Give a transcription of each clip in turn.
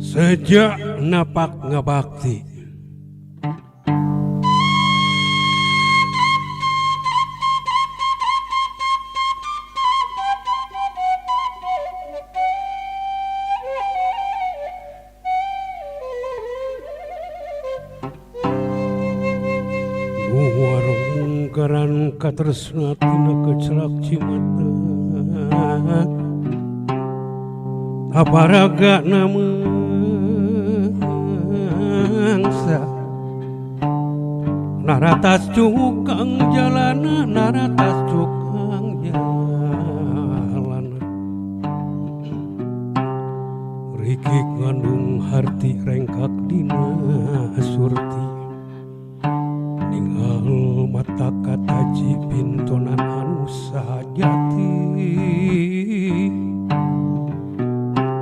Sejak napak ngabakti Warung katresna tina kecelak cimata aparaga namangsa naratas cukang jalana naratas cukang jalana rikik ngandung harti rengkak dina surti ninggal mata kataji pintonan anu sajati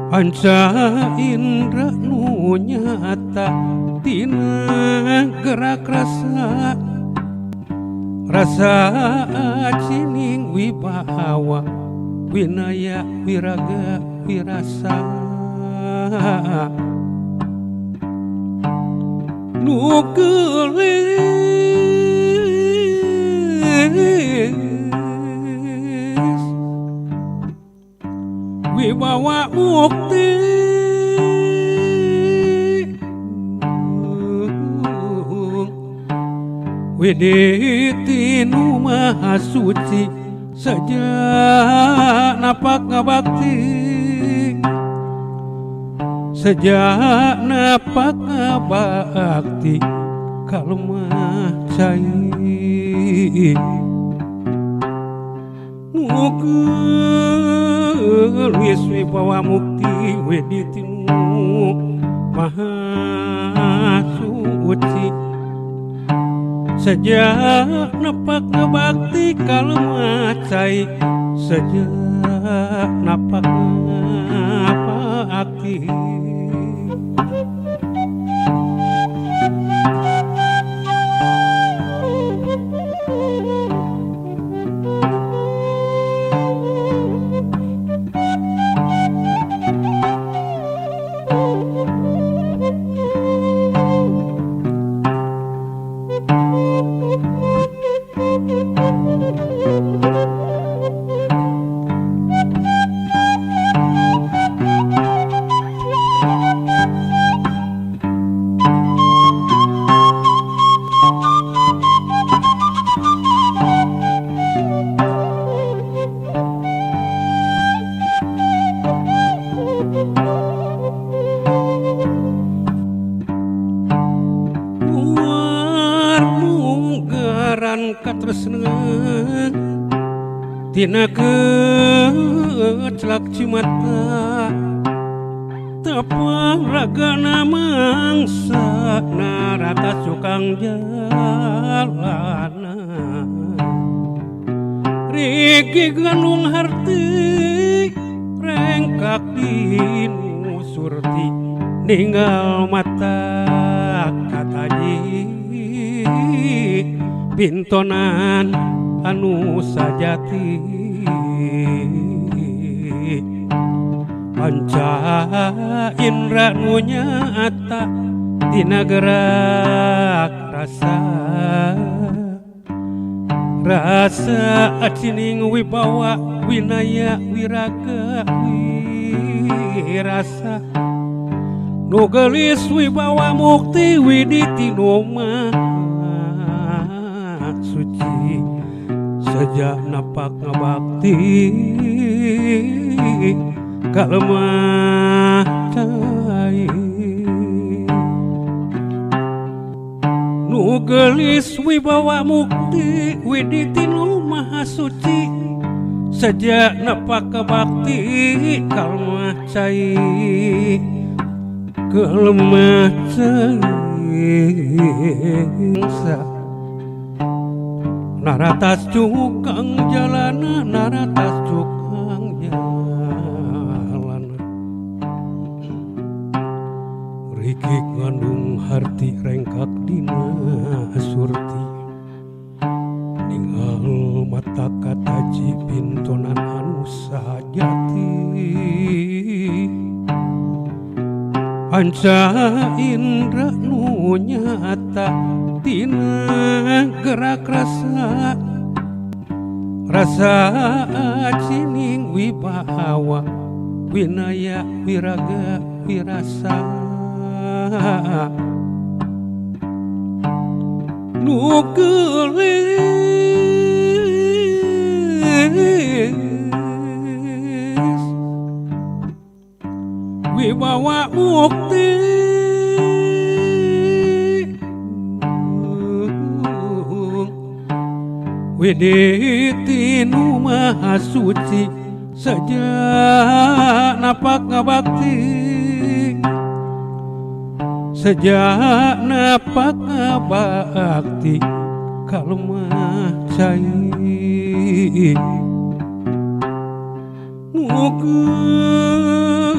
panca indra nu nyata tina gerak rasa rasa acining wibawa winaya wiraga wirasa nu geulis wibawa mukti widiti nu maha suci sejak napak ngabakti sejak napak ngabakti kalemah cai nu geulis wibawa mukti widiti nu maha suci sejak napak ngabakti kalemah cai sejak napak ngabakti. Tina kecelak cimata tepang raga mangsa narata cukang jalana riki gandung harti rengkak dinu surti ninggal mata kataji pintonan anu sajati panca indra nu nyata tina gerak rasa rasa acining wibawa winaya wiraga wirasa nu geulis wibawa mukti widiti nu maha suci sejak napak ngabakti kalemah cai nu geulis wibawa mukti widiti nu maha suci sejak napak ngabakti kalemah cai kalemah cai naratas cukang jalana naratas cukang jalana rikik ngandung harti rengkak dina surti ninggal mata kataji pintonan anu sajati Panca indra nu nyata tina gerak rasa rasa cining wibawa winaya wiraga wirasa nu geulis wibawa mukti widiti nu maha suci sejak napak ngabakti sejak napak ngabakti kalemah cai nu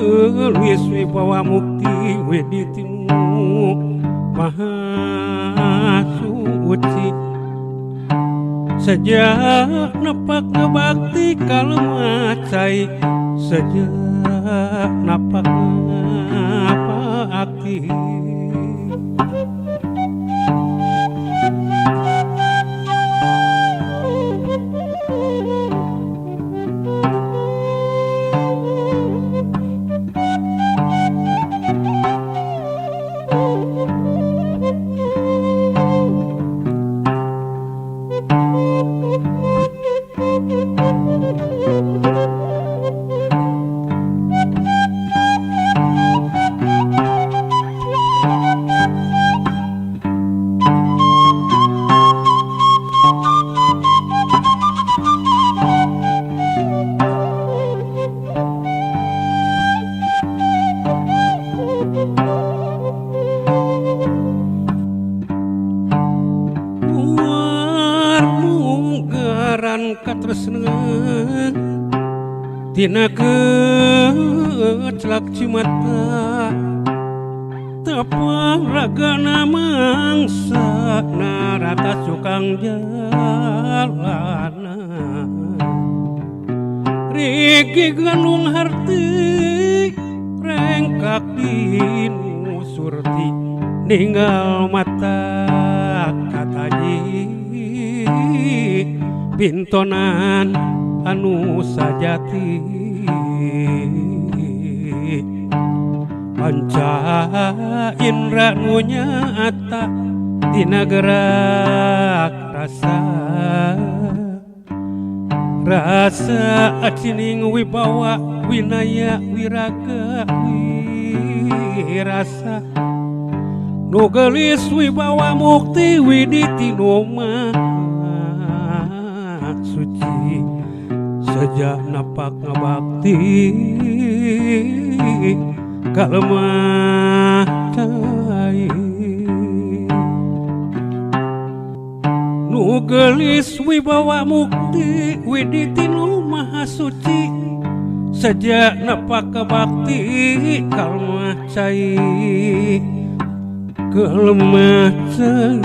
geulis wibawa mukti widiti nu maha suci sejak napak ngabakti kalemah cai sejak napak ngabakti. Tina kecelak cimata tepang ragana mangsa narata sukang jalana rigi ganung harti rengkak dinu surti ninggal mata kataji pintonan anu sajati panca indra nu nyata tina gerak rasa rasa acining wibawa winaya wiraga wirasa nu geulis wibawa mukti widiti nu maha suci sejak napak ngabakti kalemah cai nu geulis wibawa mukti widiti nu maha suci sejak napak ngabakti kalemah cai kalemah cai.